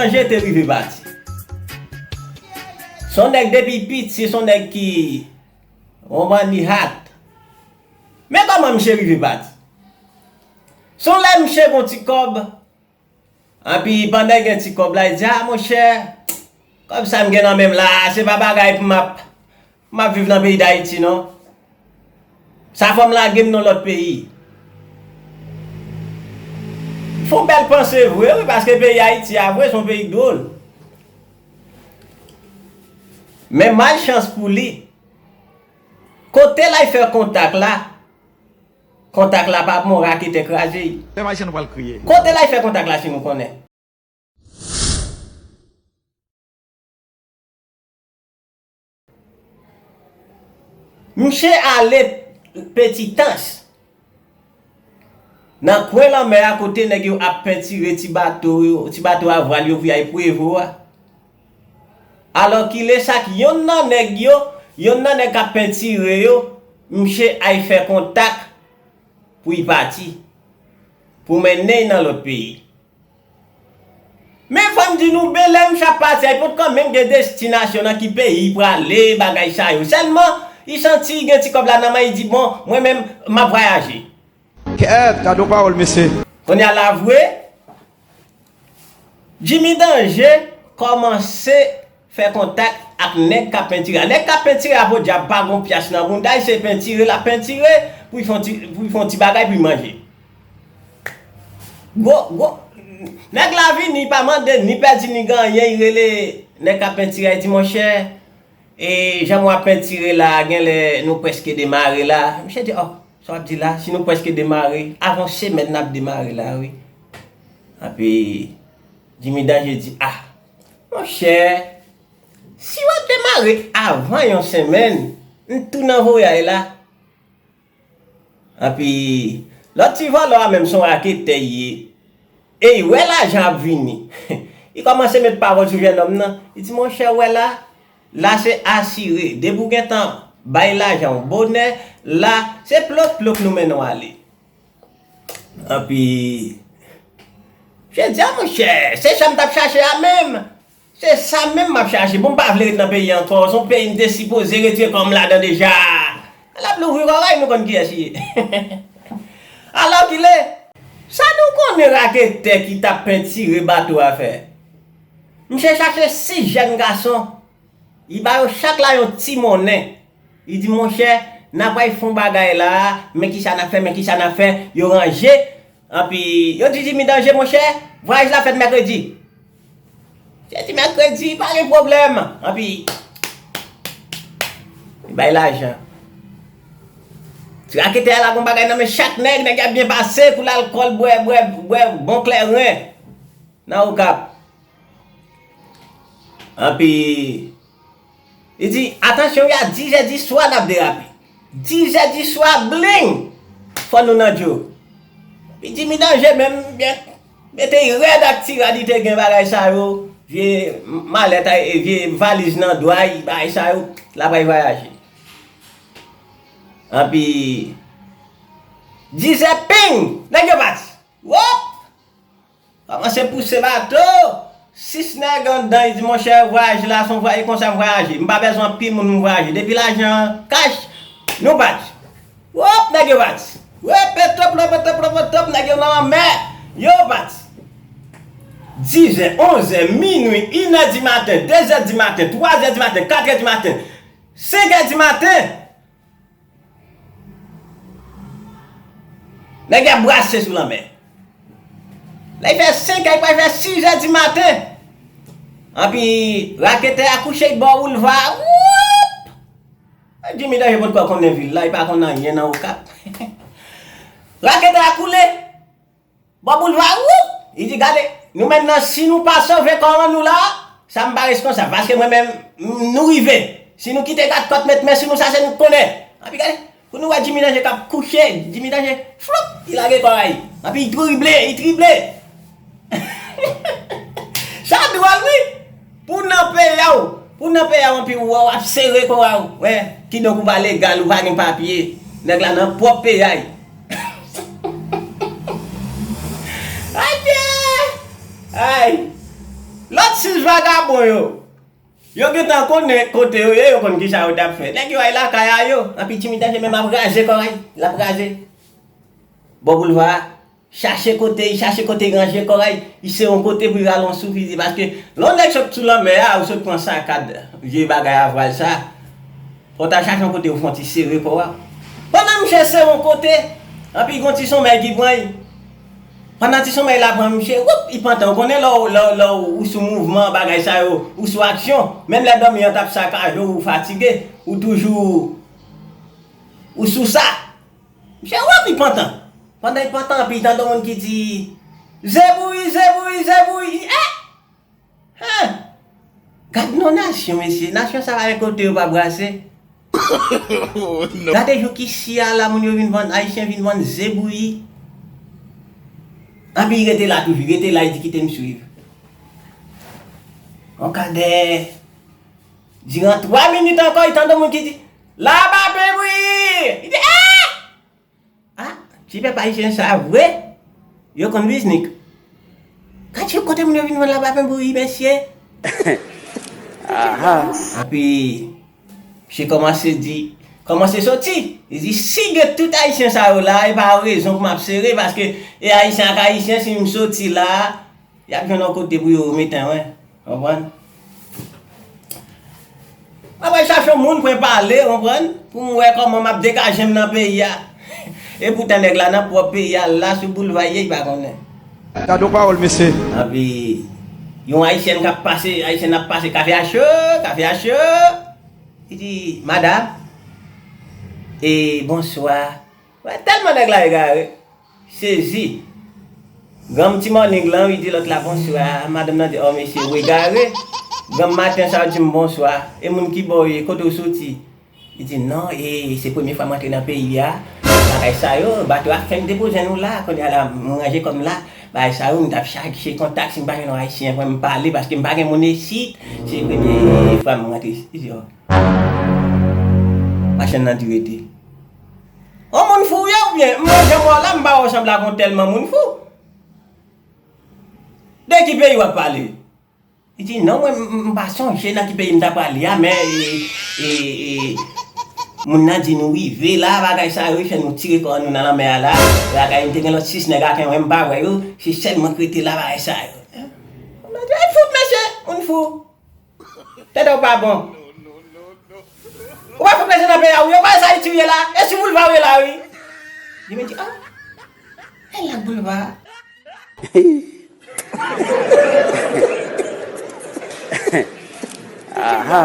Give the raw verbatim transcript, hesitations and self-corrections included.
Danje te rive pati. Se yon nèg depi piti, se yon nèg ki, ou konprann, li hat. Men kòman misye rive pati? Se yon lè misye gen yon ti kòb, anpi pandan l gen ti kòb la, li di, "A, monchè, kòb sa m gen nan men m la, se pa bagay pou m ap, pou m ap viv nan peyi Dayiti, non. Sa fò m lage m nan lòt peyi." Fè yon bèl panse vre, wi, paske peyi Ayiti a vre, se yon peyi dwòl. Men malchans pou li, kote l al fè kontak la, kontak la pa bon, raketè kraze l. Lè Ayisyen nou pral kriye. Kote l al fè kontak la, si nou konnen? Misye ale Petitans, nan kwen lanmè a kote nèg yo ap pentire ti bato yo, ti bato a vwal yo pou y al Pwevo a. Alòkile sa k yonn nan nèg yo, yonn nan nèg k ap pentire yo, misye al fè kontak pou y pati, pou mennen y nan lòt peyi. Men fò m di nou, ben lè misye ap pati a, li potko menm gen destinasyon nan ki peyi l prale, bagay sa yo. Sèlman, li santi gen ti kòb la nan men, li di, "Bon, mwen menm, m ap vwayaje." Kèt, gade yon pawòl, mesye. Kounye a la vre, Jimmy Danje kòmanse fè kontak ak nèg k ap pentire a. Nèg k ap pentire a, podyab, pa gon pyas nan bounda l, se pentire l ap pentire pou l fè yon ti, pou l fè yon ti bagay pou l manje. Gwo, gwo, nèg la vini, li pa mande ni pèdi ni ganyen, li rele nèg k ap pentire a, li di, "Monchè, e jan w ap pentire la, genlè nou prèske demare la." Misye di, "Ò, sa w ap di la, si nou prèske demare, avan semèn n ap demare la, wi." Epi, Jimmy Danje di, "A, monchè, si w ap demare avan yon semèn, m tou nan vwayaj la." Epi, lòt ti vòlò a menm se yon raketè l ye. E l wè lajan ap vini. Li kòmanse met pawòl sou jennonm nan. Li di, "Monchè, w wè la, la se asire. Depi w gentan bay lajan w bonè, la, se plop, plop nou mennen w ale." Epi, misye di, "A, monchè, se sa m t ap chache a menm." Se sa menm m ap chache. Bon, m pa vle ret nan peyi a ankò. Se yon peyi m te sipoze retire kò m ladan deja. L ap louvri kòray, nou konn kiyès li ye. Alòkile, sa nou konnen raketè ki t ap pentire bato a fè? Misye chache sis jèn gason. Li ba yo chak la yon ti monnen. Li di, "Monchè, n ap al fè yon bagay la, men kisa n ap fè, men kisa n ap fè." Yo ranje. Anpi, yo di Jimmy Danje, "Monchè, vwayaj la fèt mèkredi." Misye di, "Mèkredi, pa gen pwoblèm." Anpi, li bay lajan. Ti raketè a la gon bagay nan men chak nèg, nèg y ap byen pase, kou lalkòl, bwè, bwè, bwè bon kleren nan Okap. Anpi, li di, "Atansyon, wi, a dis è di swa n ap derape. Dis è di swa, bling! Fò nou nan djo." Li di, "Jimmy Danje menm, byen, mete l rèd ak ti rad li te gen, bagay sa yo, vye malèt a, e vye valiz nan dwa l, bagay sa yo, l ap al vwayaje." Anpi, dis è, ping! Nèg yo pati. Wop! Kòmanse pouse bato. Sis nèg anndan, li di, "Monchè, vwayaj la, se yon vwayaj, e konsa m vwayaje. M pa bezwen anpil moun pou m vwayaje. Depi lajan an kach, nou pati." Wop, nèg yo pati. Wop, petop, petop, petop, nèg yo nan lanmè. Yo pati. Dis è, onz è, minwi, inè di maten, de zè di maten, twa zè di maten, kat è di maten, senk è di maten. Nèg y ap brase sou lanmè. Lè l fè senk è, l pral fè sis è di maten. Anpi, raketè a kouche bò boulva a. Woup! Jimmy Danje potko konnen vil la, li pa konn anyen nan Okap. Raketè a koule. Bò boulva, woup! Li di, "Gade, nou menm nan, si nou pa sove kò nou la, sa m pa reskonsab, paske mwen menm, m, nou rive. Si nou kite gad kòt met men sou nou, sa se nou k konnen." Anpi gade, pou nou wè Jimmy Danje k ap kouche, Jimmy Danje, flop, li lage kò a, anpi li trible, li trible. Sa dwòl, wi. Pou nan peyi a w, pou nan peyi a w, anpi w wè w ap sere kò a w. Wè, kidonk ou pa legal, ou pa gen papye. Nèg la nan pwòp peyi a l. Adye! Ay! Lòt sis vagabon yo, yo gentan konnen kote yo ye, yo konn kisa yo t ap fè. Nèg yo ay lakay a yo, anpi Timitan se menm ap raze kòray, l ap raze. Bò boulva a, chache kote, chache kote ranje kòray, li se yon kote pou l rale yon sou fizi, paske lè yon nèg sot sou lanmè a, ou sot pran sakad, vye bagay a vwal sa, fò w ta chache yon kote ou fè yon ti sere kò a. Pandan misye sere yon kote, anpi gon ti sonmèy ki pran l. Pandan ti sonmèy la pran misye, woup, li pantan. Ou konnen lè w, lè w, lè w, ou sou mouvman, bagay sa yo, ou sou aksyon, menm lè dòmi an t ap sakaje w, ou fatige, ou toujou, ou sou sa. Misye woup, li pantan. Pandan li pantan, anpi li tande yon moun ki di, zebouyi, zebouyi, zebouyi. Li di, eh! Hen! Gad non nasyon, mesye. Nasyon sa pa gen kote yo pa brase. Gade jou ki si a la, moun yo vin vann, Ayisyen vin vann ze bouyi. Anpi li rete la toujou, li rete la, li di kite m swiv. Yon kadè, diran twa minit ankò, li tande moun ki di, labapen bouyi! Li di, eh! Ah, ti pèp ayisyen sa vre, yo konn biznik. Gad yon kote moun yo vin vann labapen bouyi, mesye. Aha. Epi, misye kòmanse di, kòmanse soti. Li di, si gen tout ayisyen sa yo la, e pa rezon pou m ap sere, paske e ayisyen ak ayisyen, si m soti la, y ap jwenn yon kote pou yo mete mwen. Konprann? Mwen pral chache yon moun pou mwen pale, konprann? Pou m wè kòman m ap degaje m nan peyi a. Epoutan nèg la nan pwòp peyi a, la sou boulva ye, li pa konnen. Gade yon pawòl, mesye. Epi, yon ayisyèn k ap pase, ayisyèn ap pase, kafe a cho, kafe a cho. Li di, madanm, e bonswa. Wè, tèlman nèg la egare. Sezi. Granm ti mòning lan, wi, di lòt la, bonswa. Madanm nan di, o, mesye, w egare. Granm maten sa, w di m bonswa. E moun ki bò w ye, kote w soti? Li di, non, e, se premye fwa m antre nan peyi a. Bagay sa yo, bato a fenk depoze nou la, kounye a la, m ranje kò m la. Bagay sa yo, m t ap chache kontak, si m pa jwenn yon ayisyen pou m pale, paske m pa gen moun isit. Se premye fwa m rantre isit. Li di, o. Machann nan di rete. Yon moun fou w ye oubyen? M manje mò la, m pa wè w sanble ak yon tèlman moun fou. De ki peyi w ap pale? Li di, non, mwen, m, m pa sonje nan ki peyi m ta prale a, men, e, e, e, moun nan di nou rive la, bagay sa yo, fè nou tire kò nou nan lanmè a la, bagay, m te gen lòt sis nèg ak mwen, m pa wè yo, se sèl mwen k rete la, bagay sa yo. Moun nan di, ay fout, mesye, moun fou. Tèt ou pa bon. Ou pa fout mesye nan peyi a, wi. Yo pa sa Ayiti w ye la. E sou boulva w ye la, wi. Li menm di, ah. E la boulva. Aha.